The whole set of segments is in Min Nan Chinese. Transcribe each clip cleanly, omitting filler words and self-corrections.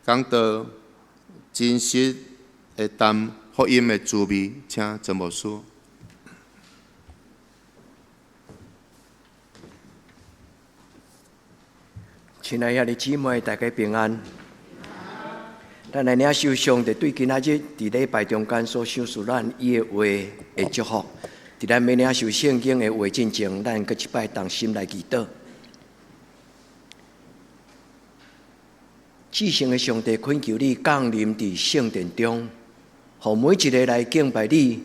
講道真實會擔福音的滋味，請曾牧師。親愛兄弟姊妹，大家平安。咱來領受上帝對今仔日佇禮拜中間所賞賜咱伊的話的祝福。佇咱欲領受聖經的話進前，咱閣一擺同心來祈禱。至聖的上帝，懇求你降臨佇聖殿中，予每一个來敬拜你、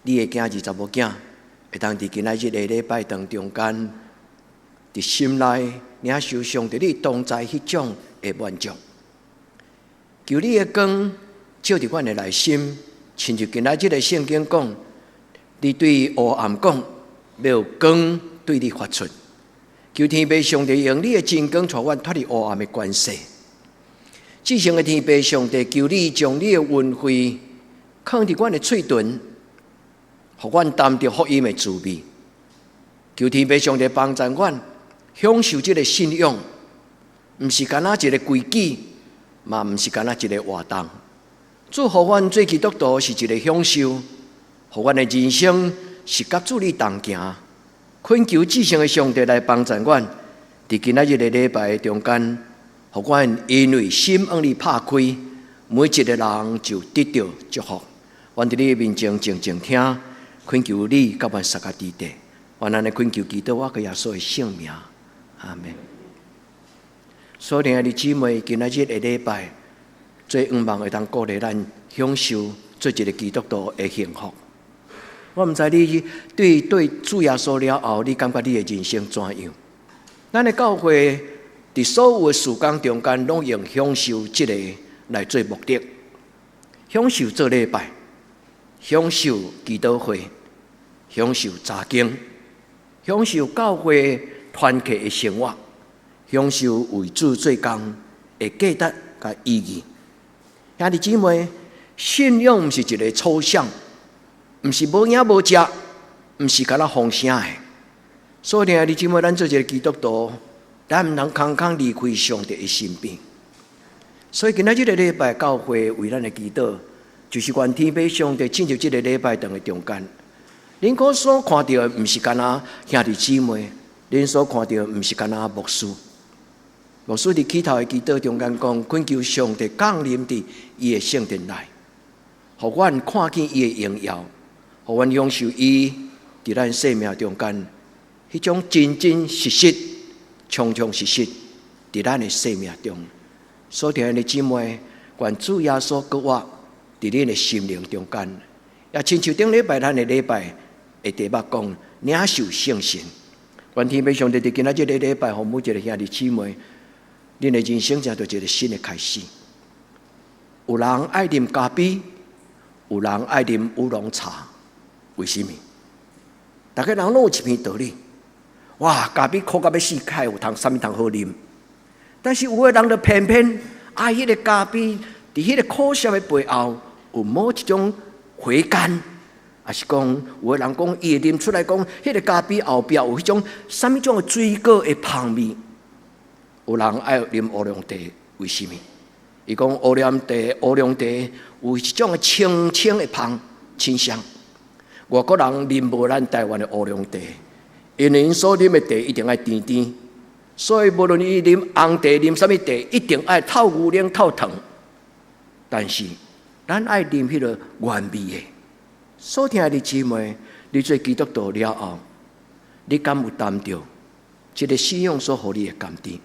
你的囝兒查某囝，會當佇今仔日的禮拜堂中間，佇心內領受上帝你同在彼種的滿足。求你的光照佇阮的內心，親像今仔日的聖經講，你對黑暗講，欲有光對你發出。求天父上帝用你的真光，帶阮脫離黑暗的權勢。至聖的天父上帝，求你將你的恩惠囥佇阮的喙唇，予阮擔著福音的滋味。求天父上帝幫助阮享受這個信仰，毋是干焦一个規矩，嘛毋是干焦一个活動。主予阮做基督徒是一个享受，予阮的人生是佮主你同行。懇求至聖的上帝來幫助阮，佇今仔日的禮拜中間，予阮因為心向你拍開，每一个人就得著祝福。阮佇你面前靜靜聽，懇求你佮阮相佮佇地。阮按呢懇求祈禱，我佮耶穌的聖名，阿們。所親愛的姊妹，今仔日的禮拜，做向望會當鼓勵咱享受做一个基督徒的幸福。我毋知你對主耶穌了後，你感覺你的人生怎樣？咱的教會佇所有的事工中間，攏用享受這个來做目的，享受做禮拜，享受祈禱會，享受查經，享受教會團契的生活，享受為主做工的價值佮意義。兄弟姊妹，信仰毋是一个抽象，毋是無影無跡，毋是干焦風聲的。所以，兄弟姊妹，咱做一个基督徒，咱毋通空空離開上帝的身邊。所以，今仔這个禮拜教會為咱的祈禱，就是願天父上帝進入這个禮拜堂的中間。恁可所看著的，毋是干焦兄弟姊妹，恁所看著的，毋是干焦牧師。牧師佇起頭的祈禱中間講，懇求上帝降臨佇伊的聖殿內，予阮看見伊的榮耀，予阮享受伊佇咱生命中間彼種真真實實、充充實實佇咱的生命中。所親愛的姊妹，願主耶穌閣活佇恁的心靈中間，也親像頂禮拜咱的禮拜的題目講，領受聖神。願天父上帝佇今仔這个禮拜，予每一个兄弟姊妹，恁的人生成做一个新的開始。有人愛啉咖啡，有人愛啉烏龍茶，為啥物？逐个人攏有一片道理。哇，咖啡苦甲欲死，較會有通啥物通好啉？但是有的人就偏偏愛彼个咖啡，佇彼个苦澀的背後，有某一種回甘，抑是講有的人講，伊會啉出來講，彼个咖啡後壁有彼種啥物種的水果的香味。有人愛啉烏龍茶，為啥物？伊講烏龍茶有一種的清清的香，清香。外國人啉無咱台灣的烏龍茶，因為𪜶所啉的茶一定愛甜甜，所以無論伊啉紅茶、啉啥物茶，一定愛透牛奶、透糖。但是咱愛啉彼个原味的。所親愛的姊妹，你做基督徒了後，你敢有擔著這个信仰所予你的甘甜？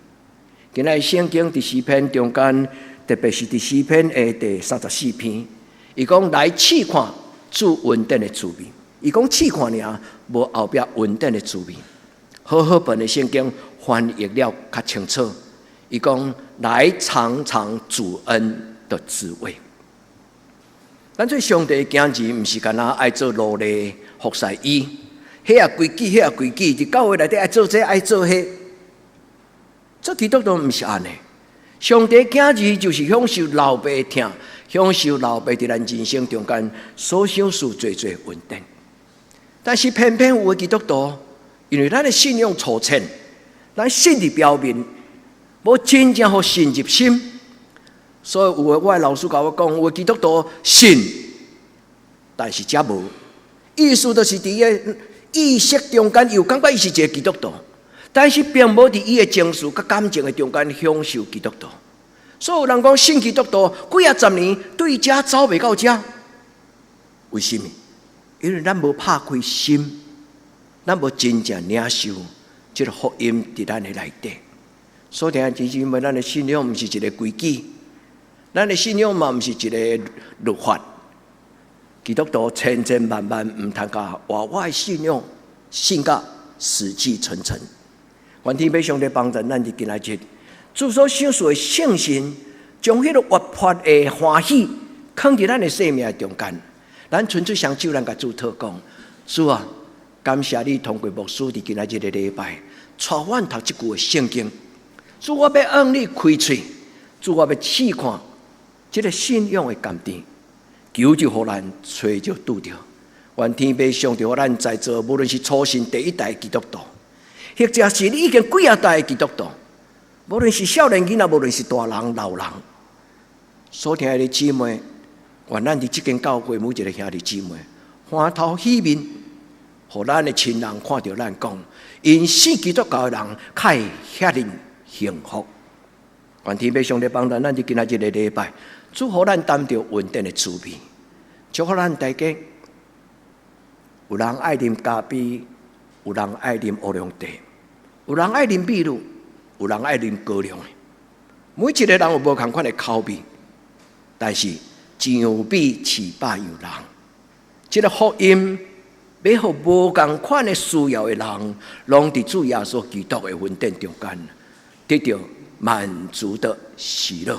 今仔日聖經佇詩篇中間，特別是佇詩篇的第34篇，伊講來試看主恩典的滋味。伊講試看爾，無後壁恩典的滋味。和合本的聖經翻譯了較清楚，伊講來嘗嘗主恩的滋味。咱做上帝的囝兒，毋是干焦愛做奴隸服侍伊，彼也規矩，彼也規矩，佇教會內底愛做這愛做彼。做基督徒毋是按呢。上帝囝兒就是享受老爸的疼，享受老爸佇咱人生中間所賞賜濟濟恩典。但是偏偏有的基督徒，因為咱的信仰粗淺，咱信佇表面，無真正予神入心，所以有的我的老師共我講，有的基督徒信，但是食無。意思就是佇伊的意識中間，又感覺伊是一個基督徒，但是並無佇伊的情緒佮感情的中間享受基督徒。所以有人講信基督徒幾仔十年對遮走袂到遮，為什麼？因為咱無拍開心，咱無真正領受這个福音佇咱的內底。所以，兄弟姊妹，咱的信仰毋是一个規矩，咱的信仰嘛毋是一個律法。基督徒千千萬萬毋通共活我的信仰信甲死氣沉沉。願天父上帝幫助咱佇今仔日，主所賞賜的聖神，將彼个活潑的歡喜，囥佇咱的生命中間。咱伸出雙手，咱共主禱告，主啊，感謝你通過牧師佇今仔日个禮拜，帶阮讀這句的聖經。主，我欲向你開喙，主，我欲試看這个信仰的甘甜，求就予咱揣著拄著。願天父上帝予咱在座，無論是初信第一代基督徒，或者是你已經幾仔代基督徒，無論是少年囡仔，無論是大人老人，所聽的姊妹，願咱佇這間教會每一个兄弟姊妹，歡頭喜面，予咱的親人看著咱講，𪜶信基督教的人較會遐爾幸福。願天父上帝幫助咱佇今仔這个禮拜，祝福咱擔著恩典的滋味，祝福咱大家。有人愛啉咖啡，有人愛啉烏龍茶，有人愛啉美祿，有人愛啉高粱的。每一个人有無仝款的口味，但是上美飼百樣人。這个福音欲予無仝款的需要的人，攏佇主耶穌基督的恩典中間得著滿足的喜樂。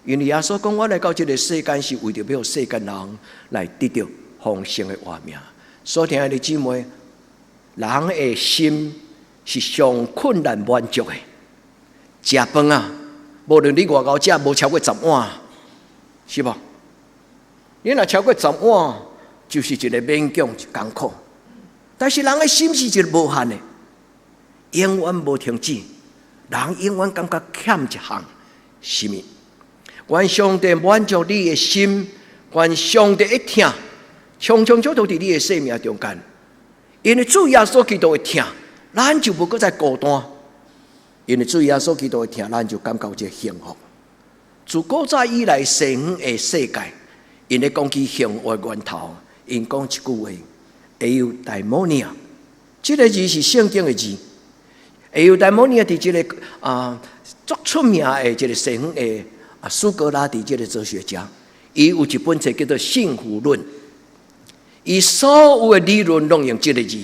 因為耶穌講：我來到這个世間是為著欲予世間人來得著豐盛的活命。所聽的姊妹，人的心是上困難滿足的。食飯啊，無論你偌𠢕食，無超過十碗，是無？你若超過十碗，就是一个勉強艱苦。但是人的心是一个無限的，永遠無停止。人永遠感覺欠一項，是物？願上帝滿足你的心，願上帝的疼，充充足足佇你的生命中間。因為主耶穌基督的疼，咱就無閣再孤單。因為主耶穌基督的疼，咱就感覺這幸福。自古早以來，西方的世界，𪜶咧講起幸福的源頭，𪜶講一句話：eudaimonia。這个字是聖經的字。eudaimonia 佇這个足出名的這个西方的蘇格拉底這个哲學家，伊有一本冊叫做《幸福論》，伊所有的理論攏用這个字。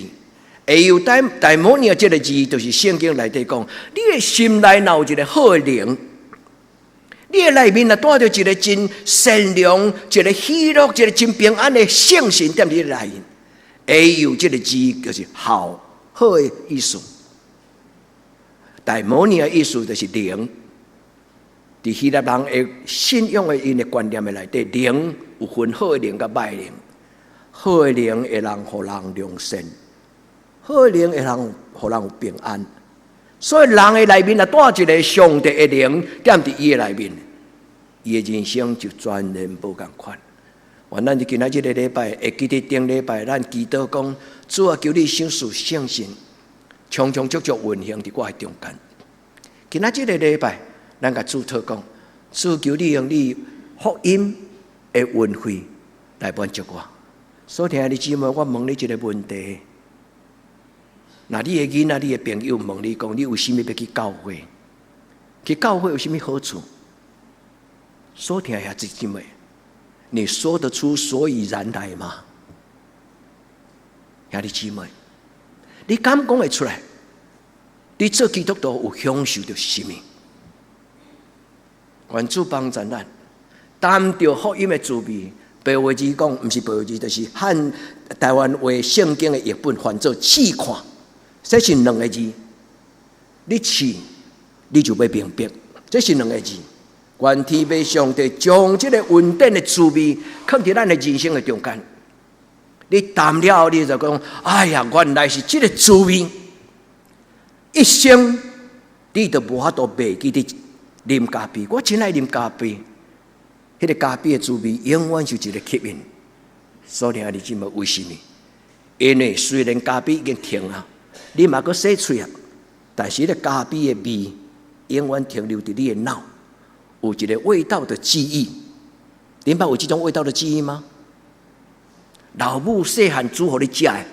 eudaimonia 這个字，就是聖經內底講，你的心內若有一个好的靈，你的內面若帶著一个真善良、一个喜樂、一个真平安的聖神踮你內面。eu 這个字就是好好的意思。daimonia 的意思就是靈。佇希臘人的信仰的𪜶的觀念的內底，靈有分好的靈佮歹靈。好的靈會通予人良善，好的靈會通予人有平安。所以人的內面若帶一个上帝的靈踮佇伊的內面，伊的人生就全然無仝款。願咱佇今仔這个禮拜，會記得頂禮拜咱祈禱講，主啊，求你賞賜聖神，充充足足運行佇我的中間。今仔這个禮拜，咱共主禱講，主求你用你福音的恩惠來滿足我。所聽的姊妹，我問你一个問題：若你的囡仔、你的朋友問你講，你為啥物欲去教會？去教會有啥物好處？所聽的姊妹，你說得出所以然來嗎？兄弟姊妹，你敢講會出來？你做基督徒有享受著啥物？願主幫助咱，擔著福音的滋味。白話字講，毋是白話字，就是漢台灣話聖經的譯本翻做試看，這是兩個字。你試，你就欲明白，這是兩個字。願天父上帝將這个恩典的滋味，囥佇咱的人生的中間。你擔了後，你就講：哎呀，原來是這个滋味。一生你都無法度袂記得啉咖啡。我真愛啉咖啡。彼個咖啡的滋味永遠是一個吸引。所以兄弟姊妹，為什麼？因為雖然咖啡已經停啊，你嘛閣洗喙啊，但是彼個咖啡的味永遠停留佇你的腦，有一個味道的記憶。恁捌有這種味道的記憶嗎？老母細漢煮予你食的，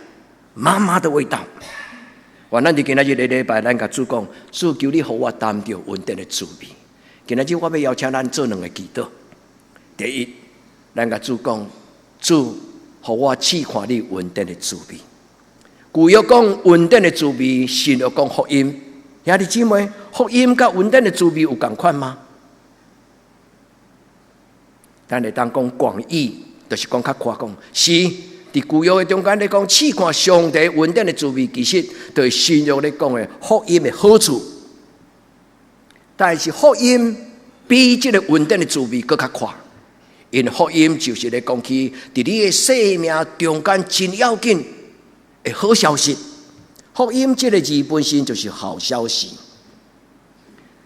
媽媽的味道。願咱佇今仔日禮拜，咱共主講，主求你予我擔著恩典的滋味。今仔日我欲邀請咱做兩个祈禱。第一，咱共主講，主，予我試看你恩典的滋味。舊約講恩典的滋味，新約講福音。兄弟姊妹，福音佮恩典的滋味有仝款嗎？咱會當講廣義，就是講較闊講，是佇舊約的中間咧講，試看上帝恩典的滋味，其實就是新約咧講的福音的好處。但是福音比這个恩典的滋味閣較闊，因為福音就是咧講起佇你的生命中間真要緊的好消息。福音這个字本身就是好消息。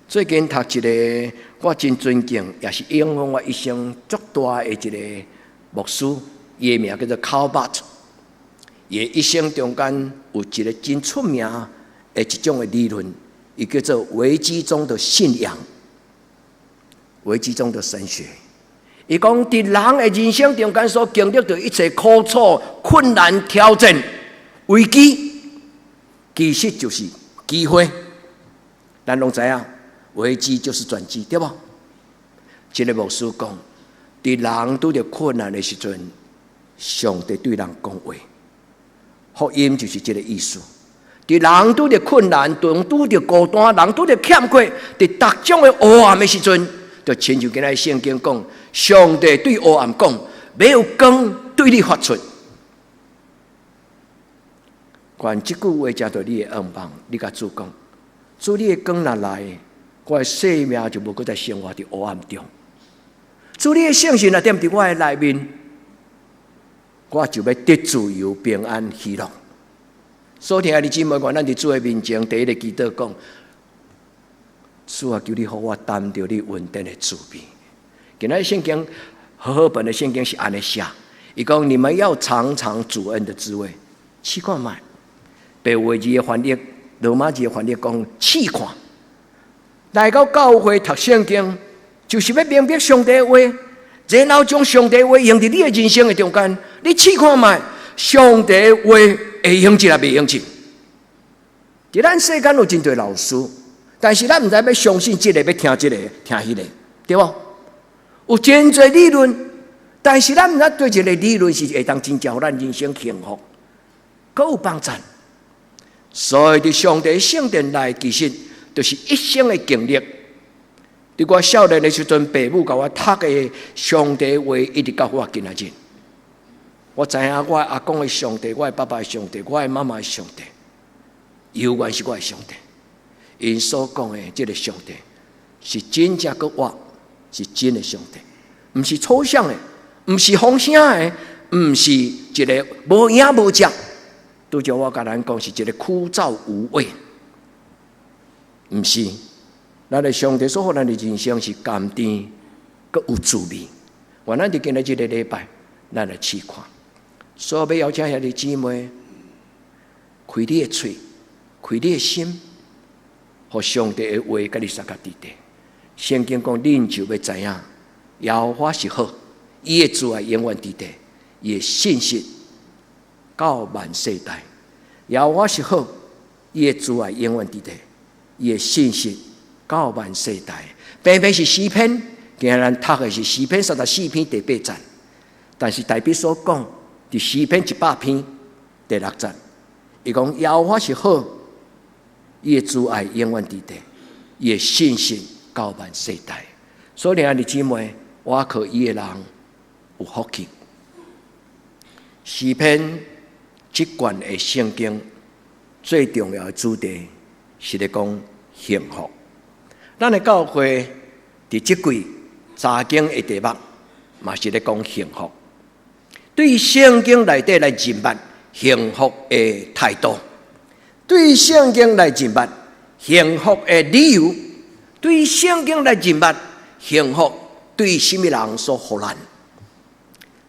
最近讀一个我真尊敬，也是影響我一生足大的一个牧師，伊的名叫做考巴特。伊一生中間有一个真出名的一種的理論，伊叫做危機中的信仰，危機中的神學。伊講，佇人的人生中間所經歷著一切苦楚、困難、挑戰、危機，其實就是機會。咱攏知影，危機就是轉機，對無？這个牧師講，佇人拄著困難的時陣，上帝對人講話，福音就是這个意思。佇人拄著困難，當拄著孤單，人拄著欠缺，佇逐種的黑暗的時陣，就親像今仔聖經講，上帝對黑暗講，欲有光對你發出。願這句話成做你的願望，你共主講，主你的光若來，我的生命就無閣再生活佇黑暗中。主你的聖神若踮佇我的內面，我就欲得自由、平安、喜樂。所以兄弟姊妹，願咱佇主的面前，第一个祈禱講：主啊，求你予我擔著你恩典的滋味。今仔聖經和合本的聖經是按呢寫，伊講你們要嘗嘗主恩的滋味，試看覓。白話字的翻譯，羅馬字的翻譯講試看。來到教會讀聖經，就是欲明白上帝的話，然後將上帝的話用佇你的人生的中間。你試看覓，上帝的話會用一啊，袂用一。佇咱世間有真濟老師，但是咱毋知欲相信這个，欲聽這个，聽彼个，對無？有真濟理論，但是咱毋知佗一个理論是會當真正予咱人生幸福，閣有幫助。所以佇上帝聖殿內，其實就是一生的經歷。佇我少年的時陣，爸母共我讀的上帝話，一直到我今仔日。我知影我阿公的上帝，我的爸爸的上帝，我的媽媽的上帝，猶原是我的上帝。𪜶所講的這个上帝，是真正閣活，是真的上帝，毋是抽象的，毋是風聲的，毋是一个無影無跡。拄則我共咱講是一个枯燥無味，毋是。咱的上帝所予咱的人生是甘甜，閣有滋味。願咱佇今仔這个禮拜，咱來試看。所以欲邀請兄弟姊妹，開你的喙，開你的心，予上帝的話共你相佮佇底。聖經講，恁就欲知影，耶和華是好，伊的慈愛永遠佇底，伊的信實到萬世代。耶和華是好，伊的慈愛永遠佇底，伊的信實到萬世代。偏偏是詩篇，今仔咱讀的是詩篇34篇第八節，但是大衛所講，佇詩篇100篇第六節，伊講耶和華是好，伊的慈愛永遠佇底，伊的信實到萬世代。所以兄弟姊妹，倚靠伊的人有福氣。詩篇這卷的聖經最重要的主題是咧講幸福。咱的教會佇這季查經的題目嘛是咧講幸福。對聖經內底來認捌幸福的態度，對聖經來認捌幸福的理由，對聖經來認捌幸福對啥物人所予咱。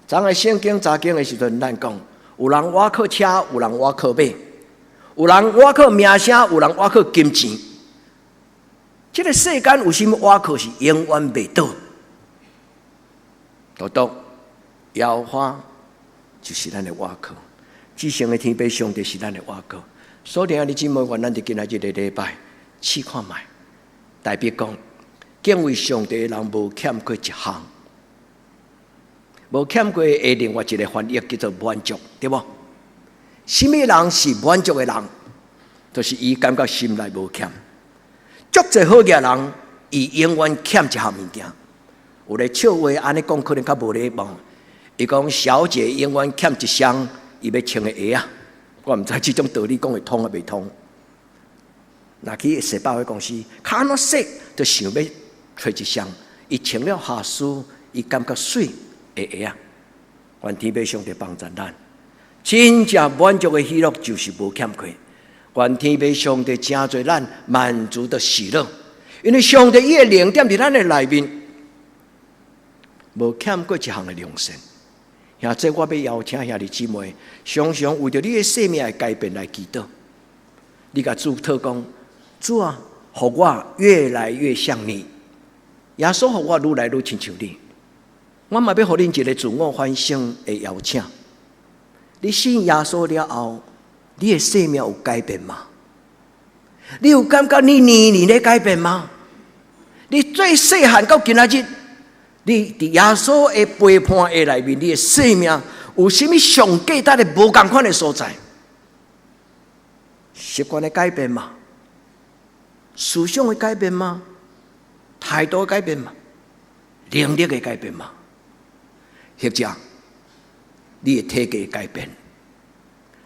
昨昏聖經查經的時陣，咱講有人倚靠車，有人倚靠馬，有人倚靠名聲，有人倚靠金錢。這個世間有啥物倚靠是永遠袂倒？獨獨耶和華就是咱的倚靠，至聖的天父上帝是咱的倚靠。所以兄弟姊妹，願咱佇今仔日個禮拜試看覓，大衛講敬畏上帝的人無欠過一項，無欠過的另外一個翻譯叫做滿足，對無？啥物人是滿足的人？就是伊感覺心內無欠。足濟好額人，伊永遠欠一項物件。有個笑話按呢講，可能較無禮貌。伊講小姐永遠欠一雙伊欲穿的鞋仔。我毋知這種道理講會通抑袂通。若去踅百貨公司，跤按怎踅，就想欲揣一雙。伊穿了下輸，伊感覺媠的鞋仔。願天父上帝幫助咱，真正滿足的喜樂就是無欠過。願天父上帝成就咱滿足的喜樂，因為上帝伊的靈踮佇咱的內面，無欠過一項的良善。現在我欲邀請兄弟姊妹，常常為著你的生命的改變來祈禱。你共主禱講：主啊，予我越來越像你。耶穌，予我愈來愈親像你。我嘛欲予恁一個自我反省的邀請。你信耶穌了後，你的生命有改變嗎？你有感覺你年年咧改變嗎？你最細漢到今仔日，你佇耶穌的陪伴的內面，你的生命有啥物上價值的無仝款的所在？習慣的改變嗎？思想的改變嗎？態度的改變嗎？能力的改變嗎？或者你的體格改變？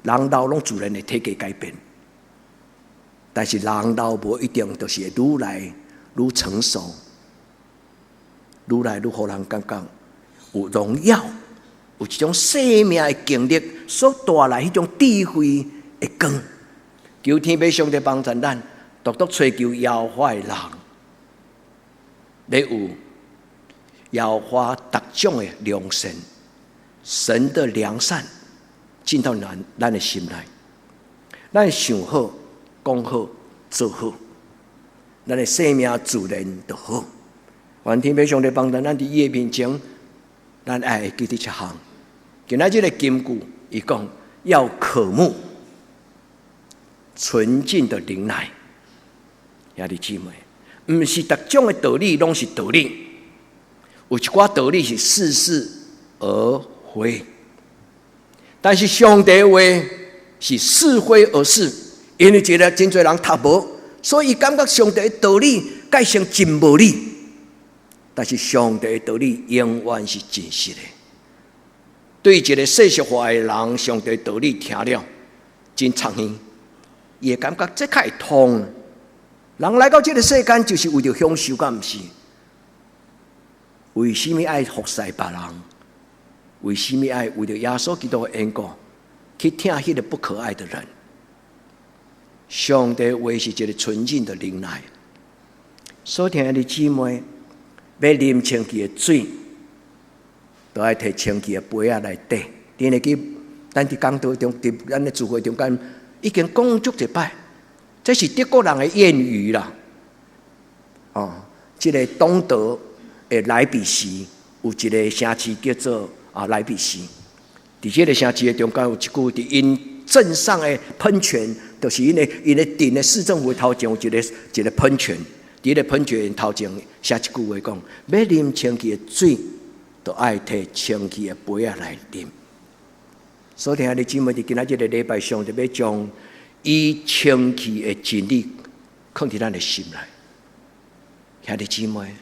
人老攏自然會體格改變，但是人老無一定就是會愈來愈成熟，愈來愈予人感覺有榮耀，有一種生命的經歷所帶來彼種智慧的光。求天父上帝幫助咱，獨獨揣求耶和華的人，咧有耶和華逐種的良善，神的良善進到咱的心內，咱想好、講好、做好，咱的生命自然就好。願天父上帝幫助咱佇伊的面前，咱愛會記得一項。今仔這個金句，伊講要渴慕純淨的靈奶。兄弟姊妹，毋是逐種的道理攏是道理，有一寡道理是似是而非。但是上帝話是似非而是，因為這個真濟人讀無，所以感覺上帝的道理蓋成真無理。但是上帝的道理永遠是真實的。對一個世俗化的人，上帝道理聽了真刺耳，伊會感覺這較會通。人來到這個世間就是為著享受，敢毋是？為啥物愛服侍別人？為啥物愛為著耶穌基督的緣故去疼彼個不可愛的人？上帝話是一個純淨的靈奶。所聽的姊妹，欲啉清氣的水，都愛提清氣的杯仔來底。恁會記，咱佇講道中，佇咱的聚會中間，已經講足一擺，這是德國人的諺語啦。哦，這個東德的萊比錫有一個城市叫做萊比錫，佇這個城市的中間有一句，佇𪜶鎮上的噴泉，就是𪜶的𪜶的鎮的市政府頭前有一個一個噴泉，佇彼個噴泉頭前寫一句話講：欲啉清氣的水，就愛提清氣的杯仔來啉。所以兄弟姊妹，佇今仔這個禮拜上，就欲將伊清氣的真理囥佇咱的心內。兄弟姊妹，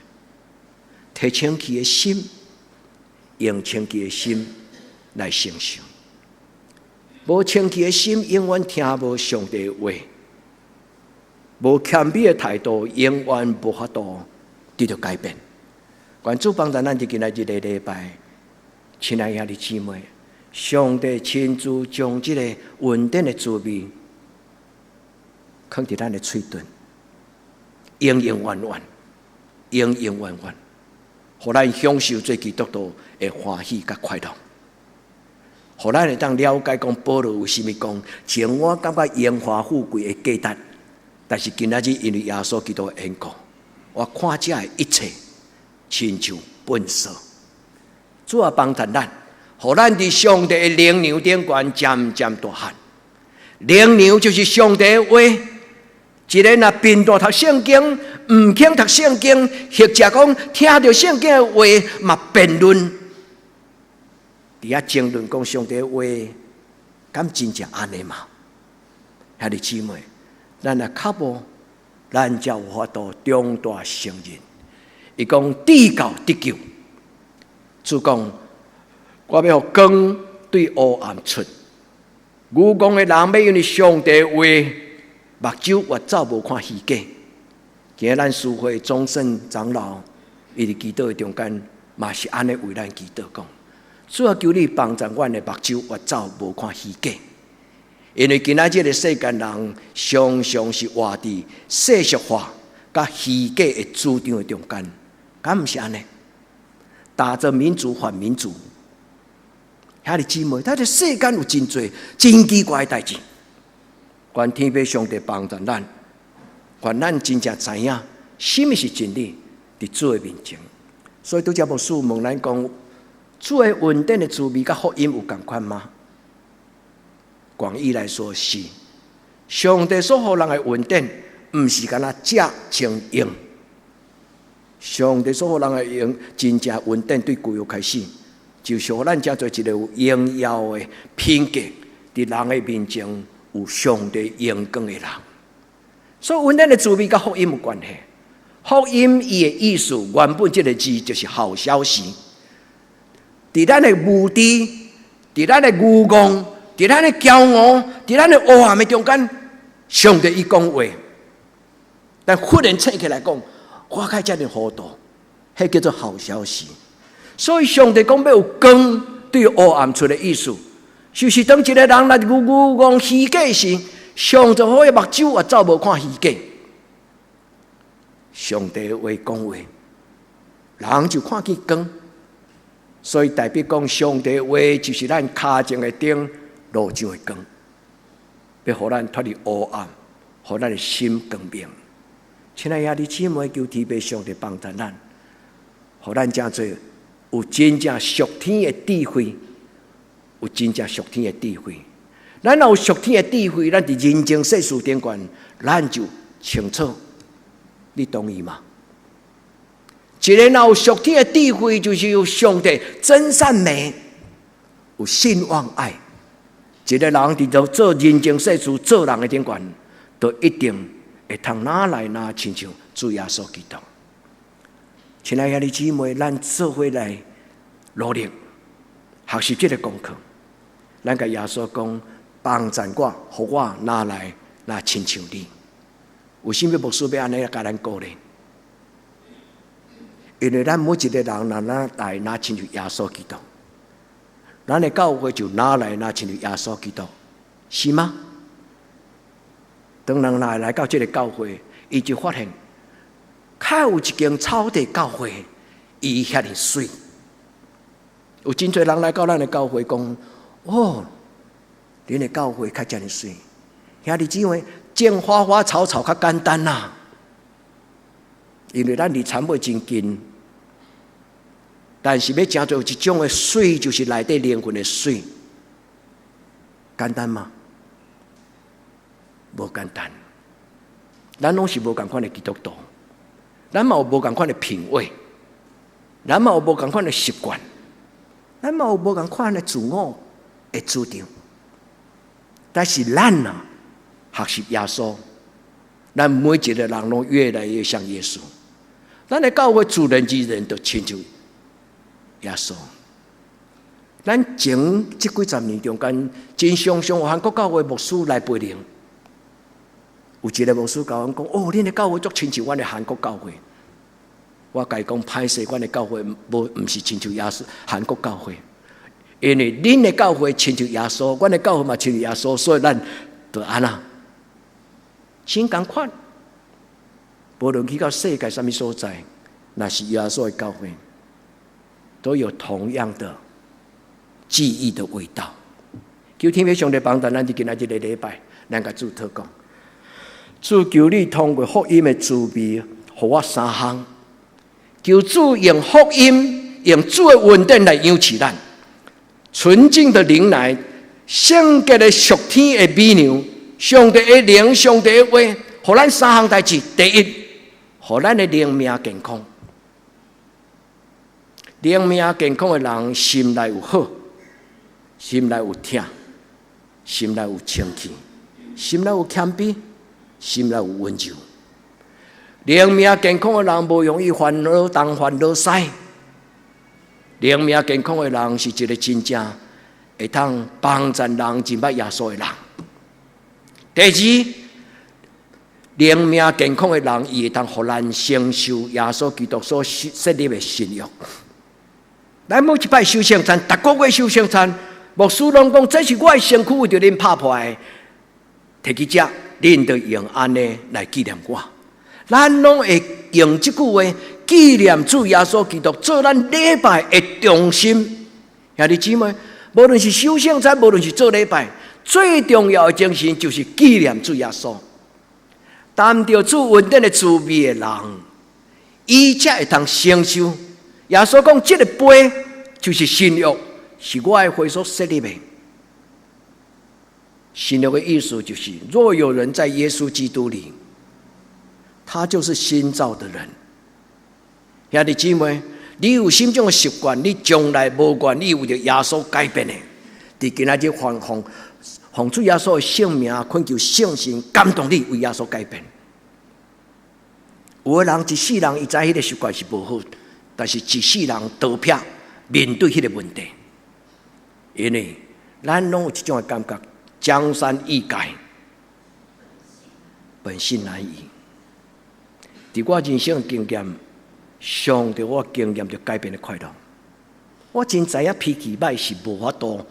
提清氣的心，用清氣的心來承受。無清氣的心，永遠聽無上帝話；無謙卑的態度，永遠無法度得著改變。願主幫助咱佇今仔這個禮拜，親愛兄弟姊妹，上帝親自將這個穩定的滋味，囥佇咱的喙唇，永永遠遠，永永遠遠，予咱享受做基督徒的歡喜佮快樂，予咱會當了解講保羅為啥物講，前我感覺榮華富貴的價值，但是今仔日因為耶穌基督的緣故，我看這的一切親像糞掃。主啊，幫助咱，予咱佇上帝的靈糧頂懸漸漸大漢。靈糧就是上帝的話。一個若貧惰讀聖經，毋肯讀聖經，或者講聽著聖經的話嘛辯論，佇遐爭論講上帝的話，敢真正按呢嗎？兄弟姊妹，咱若較無，咱才有法度長大成人。伊講至到得救，主講我欲予光對烏暗出，愚戇的人欲因為上帝的話，目睭越走無看虛假。今日咱司會終身長老，伊佇祈禱的中間，嘛是按呢為咱祈禱講：主啊，求你幫助阮的目睭越走無看虛假。因為今仔這个世間人常常是活佇世俗化佮虛假的主張的中間，敢毋是按呢？打著民主反民主，兄弟姊妹，這个世間有真濟真奇怪的代誌。願天父上帝幫助咱，願咱真正知影啥物是真理，佇主的面前。所以拄才牧師問咱講，主的恩典的滋味佮福音有仝款嗎？廣義來說是，上帝所予人的恩典，毋是干焦食穿用。上帝所予人的用真正恩典，對舊約開始，就是予咱成做一個有榮耀的品格，佇人的面前有上帝榮光的人。所以恩典的滋味佮福音有關係。福音伊的意思，原本這个字就是好消息。佇咱的無知，佇咱的愚戇，佇咱的驕傲，佇咱的黑暗的中間，上帝伊講話，但忽然醒起來講，我較遮爾糊塗，彼叫做好消息。所以上帝講欲有光對黑暗出的意思，就是當一個人來愚愚戇虛假時，上帝予伊目睭也走無看虛假。上帝話講話，人就看見光。所以代表講，上帝話就是咱跤前的燈，路上的光，欲予咱脫離黑暗，予咱的心光明。親愛兄弟姊妹，求天父上帝幫助咱，予咱成做有真正屬天的智慧，有真正屬天的智慧。咱若有屬天的智慧，咱佇人情世事頂懸，咱就清楚。你同意嗎？一個若有屬天的智慧，就是有上帝真善美，有信望愛。一個人佇做做人情世事、做人的頂懸，都一定會通哪來哪親像主耶穌基督。親愛兄弟姊妹，咱做伙來努力學習這个功課。咱共耶穌講，幫助我，予我哪來哪親像你。為啥物牧師欲按呢共咱鼓勵？因為咱每一個人若哪來哪親像耶穌基督，咱的教會就哪來哪親像耶穌基督，是嗎？當人來來到這个教會，伊就發現，較有一間草地教會，伊遐爾媠。有真濟人來到咱的教會講：哦，恁的教會較遮爾媠。兄弟姊妹，種花花草草較簡單啦，因為咱離田尾真近。但是欲成做一種的媠，就是內底靈魂的媠，簡單嗎？無簡單。咱攏是無仝款的基督徒，咱嘛有無仝款的品味，咱嘛有無仝款的習慣，咱嘛有無仝款的自我的主張。但是咱啊，學習耶穌，咱每一個人攏越來越像耶穌。咱的教會自然而然就親像耶穌。咱前這幾十年中間，真常常有韓國教會牧師來陪靈。有一個牧師共阮講：哦，恁的教會足親像阮的韓國教會。我共伊講，歹勢，阮的教會無毋是親像耶穌韓國教會，因為恁的教會親像耶穌，阮的教會嘛親像耶穌，所以咱就按呢，真仝款。無論去到世界啥物所在，若是耶穌的教會，都有同樣的記憶的味道。求天父上帝幫助咱，佇今仔日這個禮拜，咱共主禱告。主，求你通過福音的滋味，予我三項。求主用福音，用主的恩典來養飼咱。純淨的靈奶，聖潔的屬天的美糧，上帝的靈，上帝的話，予咱三項代誌。第一，予咱的靈命健康。靈命健康的人，心內有好，心內有疼，心內有清氣，心內有謙卑，心內有溫柔。靈命健康的人，無容易煩惱東煩惱西。靈命健康的人是一個真正會當幫助人認捌耶穌的人。第二，靈命健康的人，伊會當予咱承受耶穌基督所設立的新約。咱每一擺守聖餐，逐個月守聖餐，牧師攏講，這是我的身軀，為著恁拍破的，提去食，恁著用按呢來紀念我。咱攏會用這句話紀念主耶穌基督，做咱禮拜的中心。兄弟姊妹，無論是守聖餐，無論是做禮拜，最重要的精神就是紀念主耶穌。擔著主恩典的滋味的人，伊才會通承受。耶穌講：這個杯就是新約，是我的血所設立的。新約的意思就是，若有人在耶穌基督裡，他就是新造的人。兄弟姊妹，你有啥物種的習慣，你將來無願意為著耶穌改變的，佇今仔日奉奉奉主耶穌的聖名，懇求聖神感動你，為耶穌改變。有的人一世人，伊知彼個習慣是無好，但是一世人逃避面對彼個問題，因為咱攏有這種的感覺，江山易改，本性難移。佇我人生經驗，上帝我經驗著改變的快樂。我真知影脾氣䆀是無法度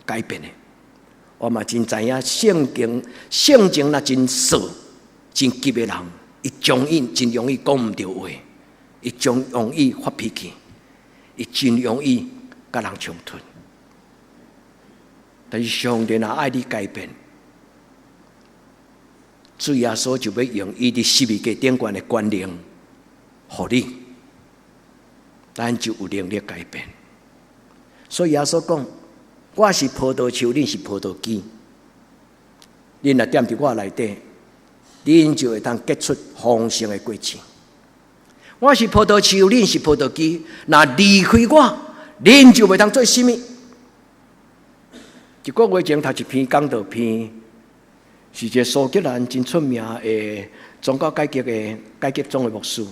改變的，我嘛真知影性情性情若真燥、真急的人，伊容易真容易講毋著話，伊真容易發脾氣，伊真容易佮人衝突。但是上帝若愛你改變，主耶穌就欲用伊佇十字架頂懸的權能，予你，咱就有能力改變。所以耶穌講：我是葡萄樹，恁是葡萄枝。恁若踮佇我內底，恁就會當結出豐盛的果子。我是葡萄樹，恁是葡萄枝。若離開我，恁就袂當做啥物。一個月前讀一篇講道篇，是一個蘇格蘭真出名的宗教改革的改革宗的牧師。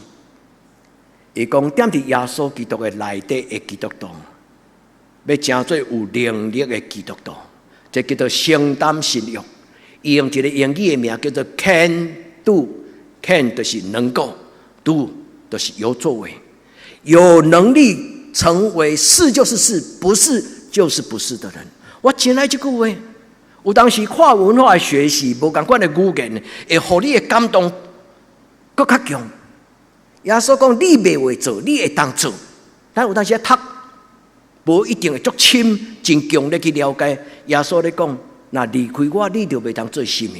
伊講，踮佇耶穌基督的內底的基督徒，欲成做有能力的基督徒，這叫做承擔新約。伊用一個英語的名叫做 Can Do，Can 就是能夠，Do 就是有作為，有能力成為是就是是，不是就是不是的人。我真愛這句話。有當時跨文化的學習，無仝款的語言，會予你的感動閣較強。耶穌講：你袂會做，你會當做。咱有當時讀，無一定會足深、真強烈去了解。耶穌咧講：若離開我，你就袂當做啥物。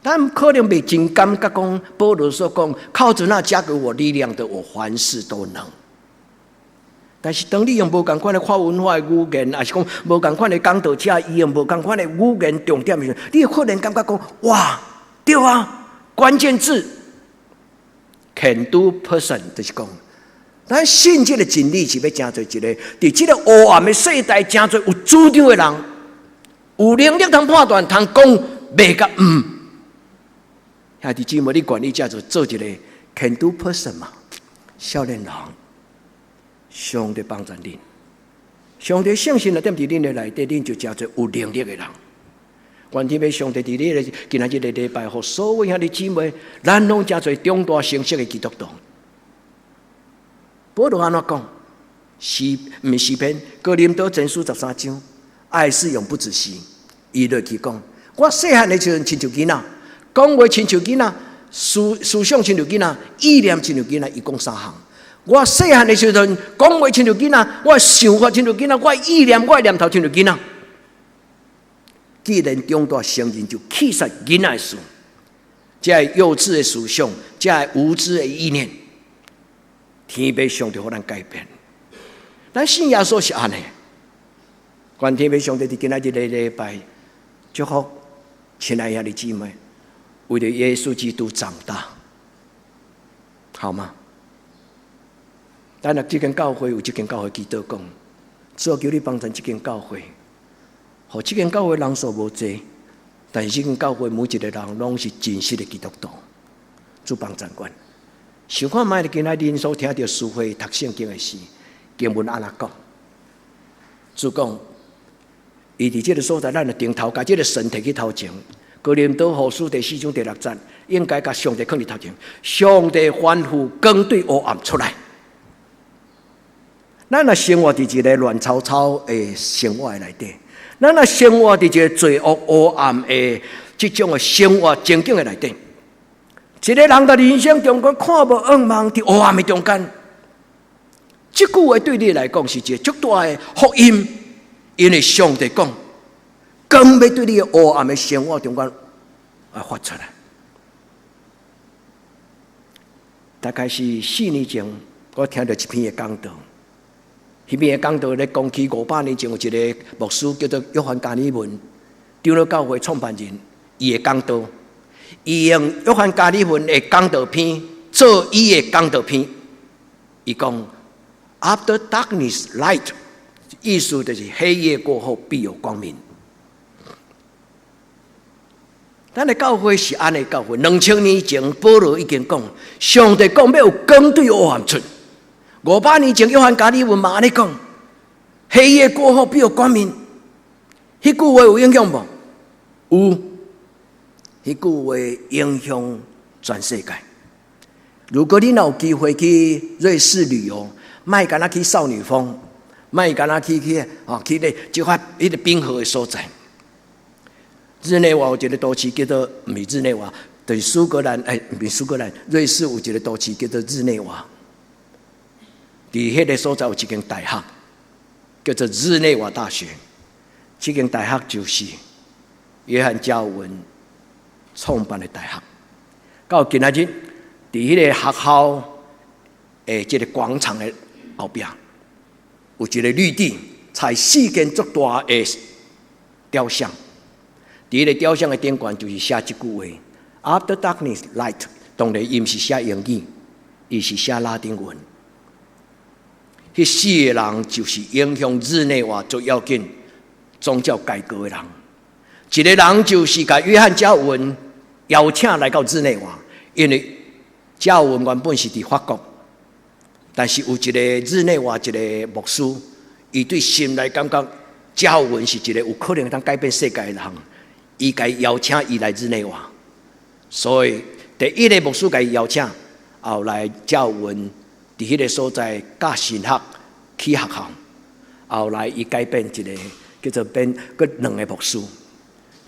咱可能袂真感覺講，保羅所講，靠著那加給我力量的，我凡事都能。但是當你用無仝款的跨文化的語言，抑是講無仝款的講道者，伊用無仝款的語言重點時，你會忽然感覺講：哇，對啊，關鍵字 can do person 就是講，咱信這個真理是欲成做一個，佇這個黑暗的世代，成做有主張的人，有能力通判斷，通講袂佮毋。兄弟姊妹，你願意這做做一個 can do person 嗎？少年人，上帝幫助恁，上帝聖神若踮佇恁的內底，恁就成做有能力的人。願天父上帝佇你的今仔日這個禮拜，予所有兄弟姊妹，咱攏成做長大成熟的基督徒。保羅按怎講？詩毋是詩篇，哥林多前書13章，愛是永不止息。伊落去講，我細漢的時陣親像囡仔，講話親像囡仔，思思想親像囡仔，意念親像囡仔，伊講三項。我細漢的時陣講話親像囡仔，我想法親像囡仔，我意念，我念頭親像囡仔。既然長大成人，就棄殺囡仔的事，這个幼稚的思想，這个無知的意念，天父上帝予咱改變。咱信耶穌是按呢，願天父上帝佇今仔日個禮拜祝福親愛兄弟姊妹，為著耶穌基督長大，好嗎？咱若這間教會有這間教會祈禱講，主啊，求你幫贊這間教會，予這間教會人數無濟，但是這間教會每一個人攏是真實的基督徒，主幫贊阮。想看覓今仔恁所聽著書會讀聖經的時，經文按怎講？主講，伊佇這个所在，咱就定頭共這个神提去頭前。哥林多後書第四章第六節，應該共上帝囥佇頭前。上帝吩咐光對黑暗出來。咱若生活佇一个亂糟糟的生活內底，咱若生活佇一个罪惡黑暗的這種的生活情景的內底，一个人佇人生中間看無向望，佇黑暗的中間，這句話對你來講是一個足大的福音，因為上帝講，光欲對你的黑暗的生活中間來發出來。大概是4年前，我聽著一篇的講道。彼篇的講道咧講起500年前有一个牧師叫做約翰加爾文，長老教會創辦人，伊的講道，伊用約翰加爾文的講道篇做伊的講道篇，伊講 After darkness light，意思就是黑夜過後必有光明。咱的教會是按呢教會，2000年前保羅已經講，上帝講欲有光對黑暗出。500年前約翰加爾文嘛按呢講，黑夜過後必有光明。彼句話有影響無？有，彼句話影響全世界。如果你若有機會去瑞士旅遊，莫干焦去少女峰，莫干焦去咧這塊彼个冰河的所在。日內瓦有一个都市叫做，毋是日內瓦，就是蘇格蘭，欸，毋是蘇格蘭，瑞士有一个都市叫做日內瓦。佇彼个所在有一間大學，叫做日內瓦大學。這間大學就是約翰加爾文創辦的大學。到今仔日，佇彼个學校的這个廣場的後壁，有一个綠地，採四間足大的雕像。佇彼個雕像的頂懸就是寫這句話：After darkness, light。當然，伊毋是寫英語，伊是寫拉丁文。彼四个人就是影響日內瓦最要緊宗教改革的人。一个人就是共約翰加爾文邀請來到日內瓦，因為加爾文原本是佇法國，但是有一个日內瓦一个牧師，伊對心內感覺加爾文是一个有可能通改變世界的人，伊共邀請伊來日內瓦。所以第一个牧師共伊邀請，後來加爾文佇彼个所在教神學起學校，後來伊改變一個叫做變閣兩个牧師，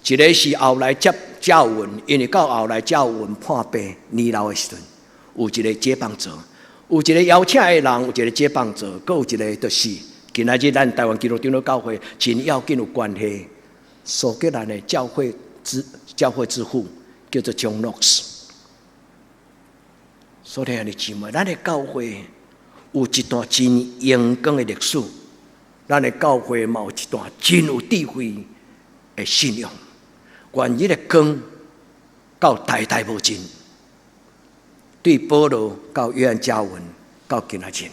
一个是後來接加爾文，因為到後來加爾文破病年老的時陣，有一個接棒者，有一個邀請的人，有一個接棒者，閣有一個就是今仔日咱台灣基督長老教會真要緊有關係，蘇格蘭的教會之父叫做 John Knox。所以兄弟姊妹，咱的教會有一段真榮光的歷史，咱的教會嘛有一段真有智慧的信仰。願彼个光到代代無盡，對保羅到約翰加爾文到今仔日，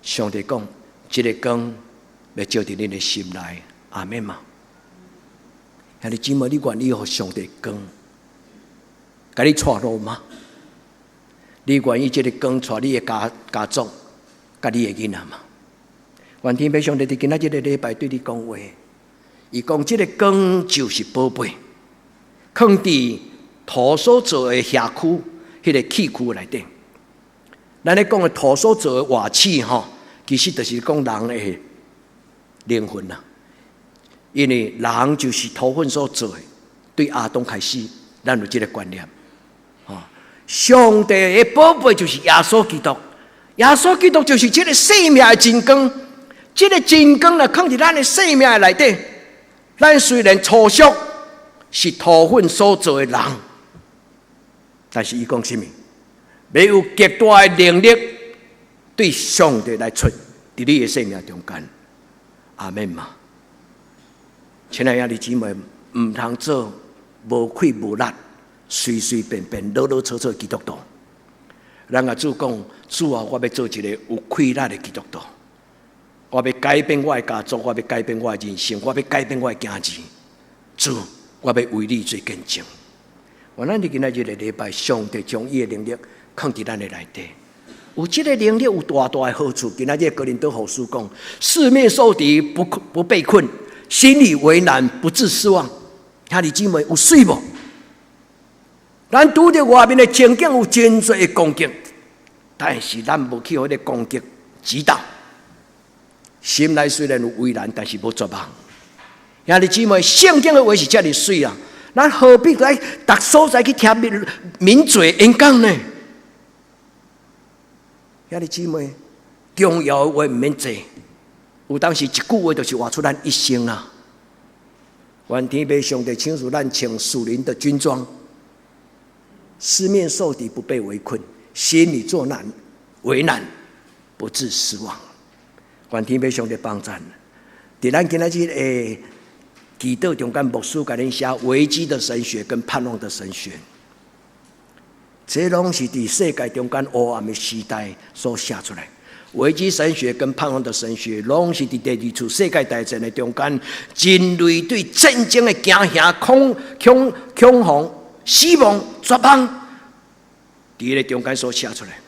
上帝講，這个光欲照佇恁的心內，阿們嗎？兄弟姊妹，你願意予上帝光，共你帶路嗎？你願意這个光帶你的家族，佮你的囡仔嗎？願天父上帝佇今仔這个禮拜對你講話，伊講這个光就是寶貝，囥佇土所做的瓦區，彼个器具內底。咱咧講的土所做的瓦器吼，其實就是講人的靈魂啦。因為人就是土粉所做的，對亞當開始，咱有這个觀念。上帝的寶貝就是耶穌基督，耶穌基督就是這个生命的真光，這个真光若囥佇咱的生命的內底，咱雖然粗俗是塗粉所做的人，但是伊講啥物？欲有極大的能力對上帝來出佇你的生命中間。阿們嘛？親愛的兄弟姊妹，毋通做無氣無力、隨隨便便、囉囉嗦嗦的基督徒。咱共主講，主啊，我欲做一个有氣力的基督徒。我欲改變我的家族，我欲改變我的人生，我欲改變我的囝兒。主，我欲為你做見證。願咱佇今仔日的禮拜，上帝將伊的能力囥佇咱的內底。有這个能力，有大大的好處。今仔日哥林多後書講：四面受敵，不被困；心裡為難，不致失望。兄弟姊妹有媠無？咱拄著外面的情景有真濟的攻擊，但是咱無去予彼个攻擊擊倒。心內雖然有為難，但是無絕望。兄弟姊妹，聖經的話是遮爾媠啊！咱何必來逐所在去聽名名嘴演講呢？兄弟姊妹，重要的話毋免濟，有當時一句話就是活出咱一生啊！願天父上帝賞賜咱穿屬靈的軍裝，四面受敵不被圍困，心裡作難為難，不致失望。願天父上帝幫贊。佇咱今仔日的祈禱中間，牧師共恁寫危機的神學跟盼望的神學，這攏是佇世界中間黑暗的時代所寫出來。危機神學跟盼望的神學，攏是佇第二次世界大戰的中間，人類對戰爭的驚嚇、恐慌、死亡、絕望，佇彼个中間所寫出來。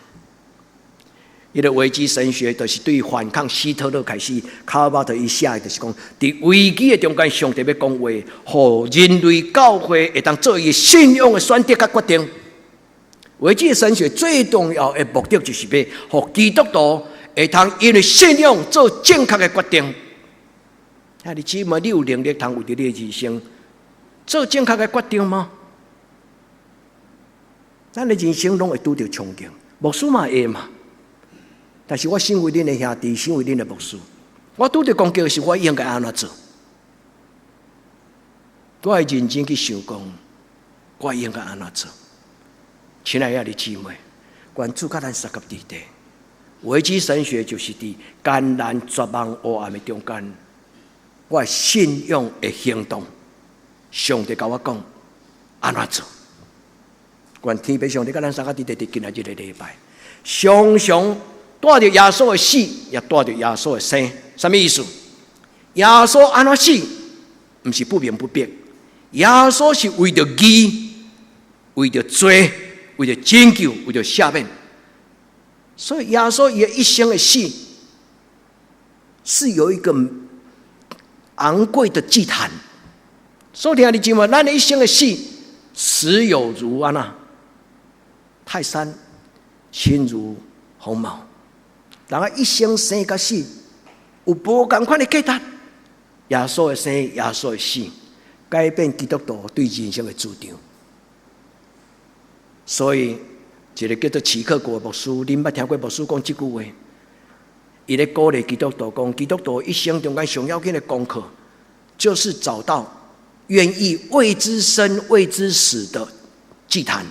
彼个危機神學就是對反抗希特勒開始，卡爾巴特伊寫的就是講，佇危機的中間，上帝欲講話，予人類教會會當做伊信仰的選擇佮決定。危機神學最重要的目的，就是欲予基督徒會通因為信仰做正確的決定。兄弟姊妹，你有能力通為著你的人生做正確的決定嗎？咱的人生攏會拄著衝擊，牧師嘛會嘛。但是我身為恁的兄弟，身為恁的牧師，我拄著攻擊的時，我應該按怎做？我會認真去想講，我應該按怎做？親愛的姊妹，願主佮咱相佮佇咧。危機神學就是佇艱難、絕望、黑暗的中間，我信仰的行動。上帝共我講，按怎做？願天父上帝佮咱相佮佇咧，佇今仔日的禮拜，常常帶著耶穌的死，也帶著耶穌的生，啥物意思？耶穌按怎死？毋是不明不白。耶穌是為著義，為著罪，為著拯救，為著赦免。所以耶穌伊一生的死，是有一個昂貴的祭壇。所以兄弟姊妹，咱的一生的死，死有如按怎泰山，輕如鴻毛。人啊一生生佮死，有無仝款的價值。耶穌的生，耶穌的死，改變基督徒對人生的主張。所以，一个叫做齊克果的牧師，恁捌聽過牧師講這句話？伊咧鼓勵基督徒講，基督徒一生中間上要緊的功課，就是找到願意為之生、為之死的祭壇。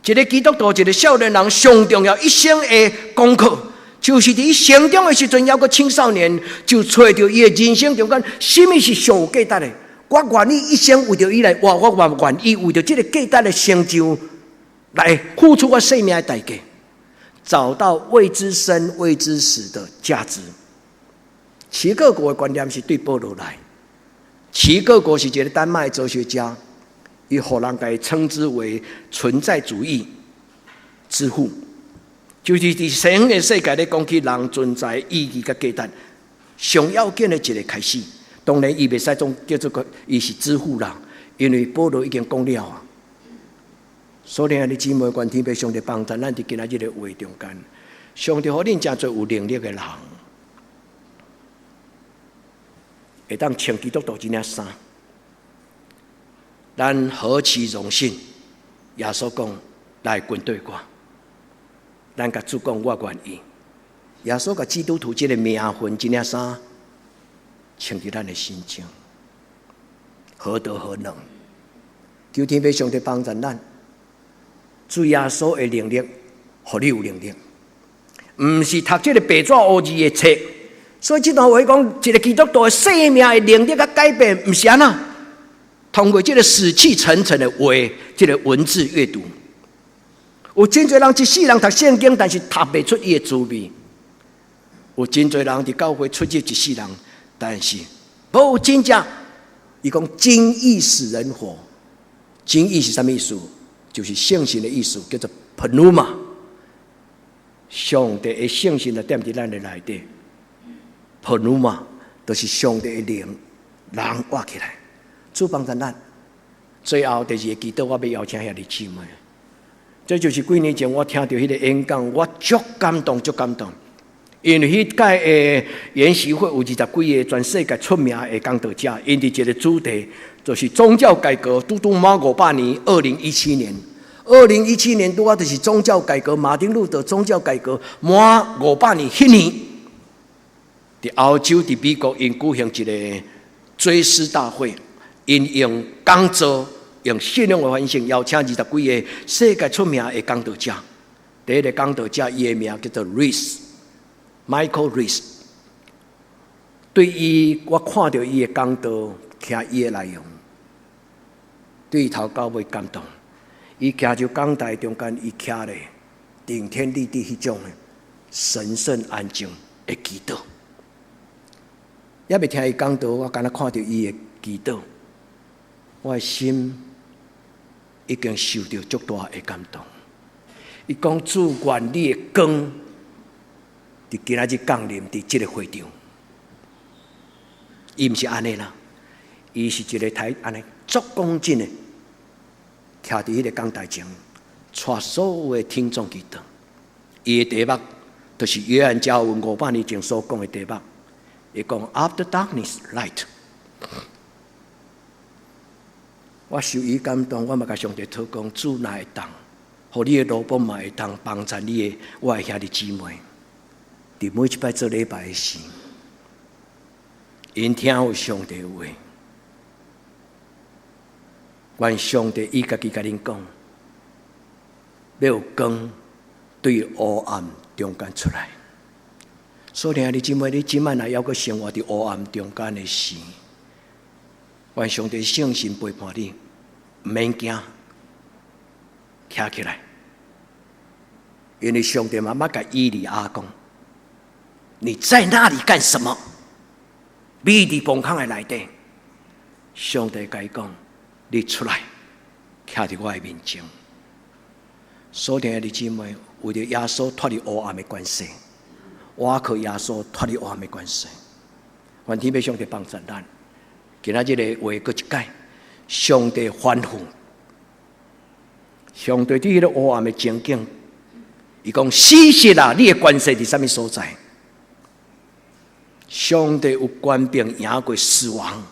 一个基督徒，一个少年人，上重要一生的功課，就是佇成長的時陣，猶閣青少年，就揣著伊的人生中間，啥物是上有價值的。我願意一生為著伊來活，我嘛願意為著這个價值的成就來付出我生命的代價，找到為之生、為之死的價值。齊克果的觀念是對保羅來，齊克果是一个丹麥哲學家，伊予人共稱之為存在主義之父，就是佇西方的世界咧講起人存在意義佮價值，上要緊的一个開始。當然，伊袂使總叫做個，伊是之父啦，因為保羅已經講了啊。所以兄弟姊妹，願天父上帝幫助咱佇今仔日的話中間，上帝予恁誠濟有能力的人，會當穿基督徒這領衫。咱何其榮幸！耶穌講來跟隨我，咱共主講，我願意。耶穌共基督徒這个名分，這領衫穿佇咱的身上，何德何能？求天父上帝幫助咱，主耶穌的能力，予你有能力，毋是讀這个白紙烏字的冊。所以這段話講，一个基督徒的生命的能力佮改變，毋是按怎？通過這个死氣沉沉的話，這个文字閱讀，有真濟人一世人讀聖經，但是讀袂出伊的滋味。有真濟人佇教會出入一世人，但是無真正。伊講精意使人活，精意是啥物意思？就是聖神的意思，叫做 pneuma。上帝的聖神就踮佇咱的內底，pneuma 就是上帝的靈，人活起來。主幫助咱。最後第二个祈禱，我欲邀請兄弟姊妹。這就是幾年前我聽著彼个演講，我足感動，足感動。因為彼屆的研習會有20幾个全世界出名的講道者，𪜶佇一个主題就是宗教改革，拄拄滿500年，二零一七年，二零一七年拄仔就是宗教改革，馬丁路德宗教改革滿五百年，彼年，佇歐洲、佇美國，𪜶舉行一个追思大會，𪜶用講座、用信仰的方式邀請二十幾个世界出名的講道者。第一个講道者，伊的名叫做 Rees，Michael Rees。對伊，我看著伊的講道，聽伊的內容，對頭到尾感動。伊徛佇講台中間，伊徛咧頂天立地彼種的神聖安靜的祈禱。猶未聽伊講道，我敢若看著伊的祈禱，我的心已經受著足大的感動。伊講主願你的光，佇今仔日降臨佇這个會場。伊毋是按呢啦，伊是一个台按呢足恭敬的，徛佇彼个講台前，帶所有的聽眾祈禱。伊的題目就是約翰加爾文500年前所講的題目。伊講 After darkness, light。我受伊感動，我嘛共上帝禱告，主若會當，予你的奴僕嘛會當幫助你的我的兄弟姊妹，佇每一擺做禮拜的時，𪜶聽有上帝話，願上帝伊家己共恁講，欲有光對烏暗中間出來。所以，兄弟姊妹，你這擺若猶閣生活佇烏暗中間的時，願上帝聖神陪伴你，毋免驚，徛起來，因為上帝嘛捌共以利亞講：你在那裡幹什麼？你佇墓坑的內底，上帝共伊講：你出來，徛佇我的面前。所以，兄弟姊妹，為著耶穌脫離烏暗的關係，倚靠耶穌脫離烏暗的關係，願天父上帝幫助咱。今仔日的話閣一擺，上帝吩咐，上帝佇彼个烏暗的情景，伊講死屍啊，你的權勢佇啥物所在？上帝有權柄贏過死亡、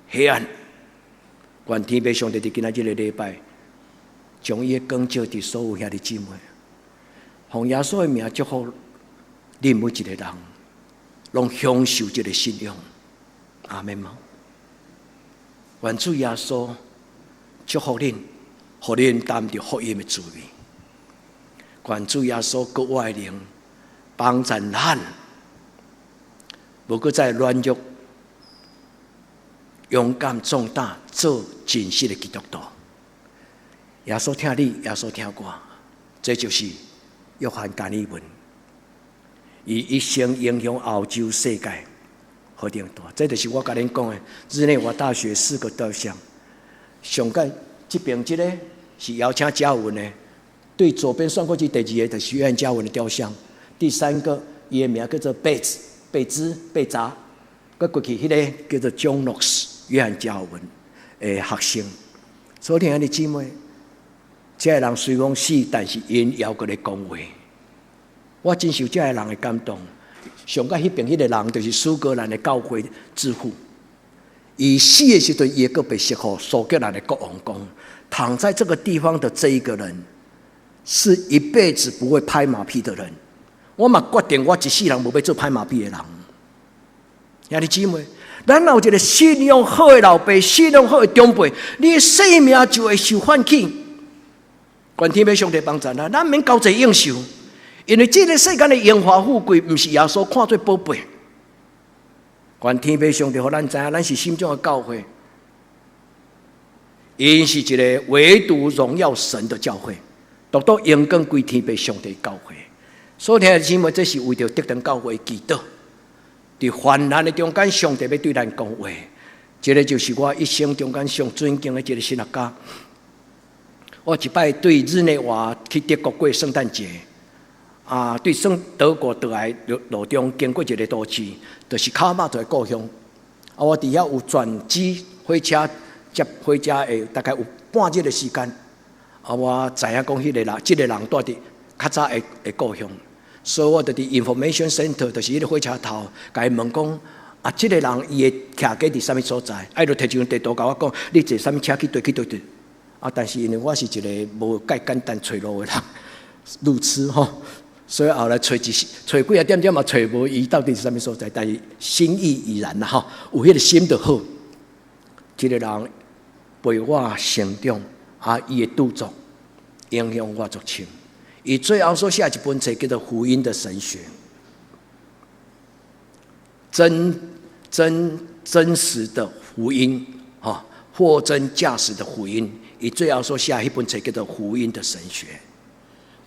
黑暗。願天父上帝佇今仔日个禮拜，將伊的光照佇所有兄弟姊妹，奉耶穌的名祝福恁每一个人，攏享受這个信仰。阿們嗎？願主耶穌祝福恁，予恁擔著福音的滋味。願主耶穌閣我的靈幫助咱，無閣再軟弱，勇敢壯膽做真實的基督徒。耶穌疼你，耶穌疼我，這就是約翰加爾文，伊一生影響歐洲世界何等大。這就是我共恁講的日內瓦大學四個雕像。上蓋這邊這个是邀請加爾文的，對左邊算過去第二個就是約翰加爾文的雕像。第三個，伊的名叫做貝茲、貝茲、貝扎，閣過去彼个叫做 John Knox，約翰加爾文的學生。所以兄弟姊妹，這个人雖罔死，但是𪜶猶閣咧講話。我真受這个人的感動。上蓋彼邊彼个人就是蘇格蘭的教會之父。伊死的時陣，伊會閣被釋予蘇格蘭的國王講，躺在這個地方的這一個人，是一輩子不會拍馬屁的人。我嘛決定，我一世人無欲做拍馬屁的人。兄弟姊妹，咱若有一個信仰好的老爸，信仰好的長輩，你的生命就會受喚起。願天父上帝幫助咱，咱免交際應酬，因為這個世間的榮華富貴，毋是耶穌看做寶貝。願天父上帝予咱知影，咱是什種的教會，𪜶是一个唯獨榮耀神的教會，獨獨榮光歸天父上帝教會。所以兄弟姊妹，這是為著得長教會祈禱。佇患難的中間，上帝欲對咱講話，這个就是我一生中間上尊敬的一个神學家。我一擺對日內瓦去德國過聖誕節，啊，對聖德國倒來路路中經過一个都市，就是卡爾馬托的故鄉。啊，我佇遐有轉機火車接火車的大概有半日的時間。啊，我知影講彼个人，這个人蹛佇較早的的故鄉，所以我就佇 information center，就是彼个火車頭，共伊問講，啊，這个人伊的徛家佇啥物所在？啊，伊就提一張地圖共我講，你坐啥物車去佗去佗佗。啊，但是因為我是一个無介簡單揣路的人，路痴吼，所以後來揣一揣幾仔點鐘嘛揣無伊到底是啥物所在，但是心意已然啦吼，有彼个心就好。這个人陪我成長，啊，伊的著作影響我足深。伊最後所寫一本冊叫做《福音的神學》，真真真實的福音，哈，貨真價實的福音。伊最後所寫彼本冊叫做《福音的神學》。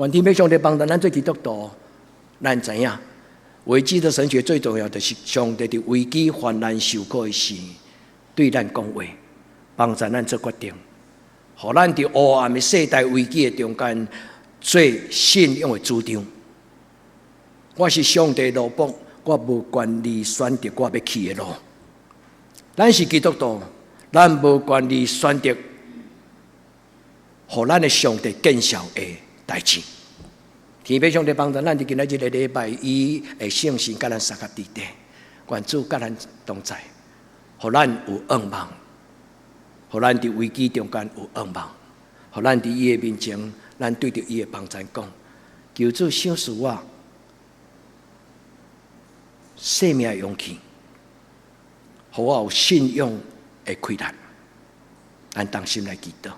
願天父上帝幫助咱做基督徒，咱知影危機的神學最重要的是上帝佇危機患難受苦的時，對咱講話，幫助咱做決定，予咱佇黑暗的世代危機的中間做信仰的主張。我是上帝奴僕，我無權利選擇我欲去的路。咱是基督徒，咱無權利選擇予咱的上帝見笑的代誌。天父上帝幫助咱佇今仔日个禮拜，伊的聖神佮咱相佮佇底，願主佮咱同在，予咱有向望，予咱佇危機中間有向望，予咱佇伊的面前，咱對著伊的幫贊講，求主賞賜我生命的勇氣，予我有信仰的氣力，咱同心來祈禱。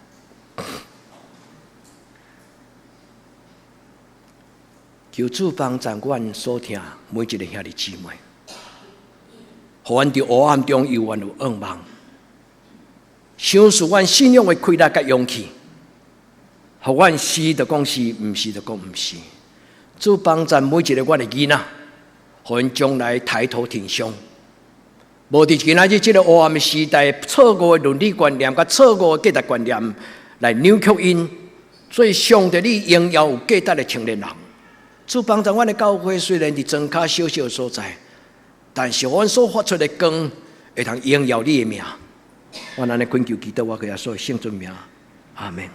求主幫助阮所聽每一个兄弟姊妹，予阮佇黑暗中猶原有向望，賞賜阮信仰的氣力佮勇氣，予阮是就講是，毋是就講毋是。主幫助每一个阮的囡仔，予𪜶將來抬頭挺胸。無佇今仔日這个黑暗的時代，錯誤的倫理觀念佮錯誤的價值觀念來扭曲𪜶，做上帝你榮耀有價值的青年人。主幫助阮的教會，雖然佇莊跤小小的所在，但是阮所發出的光，會通榮耀你的名。我按呢懇求祈禱，我耶穌的聖尊名，阿門。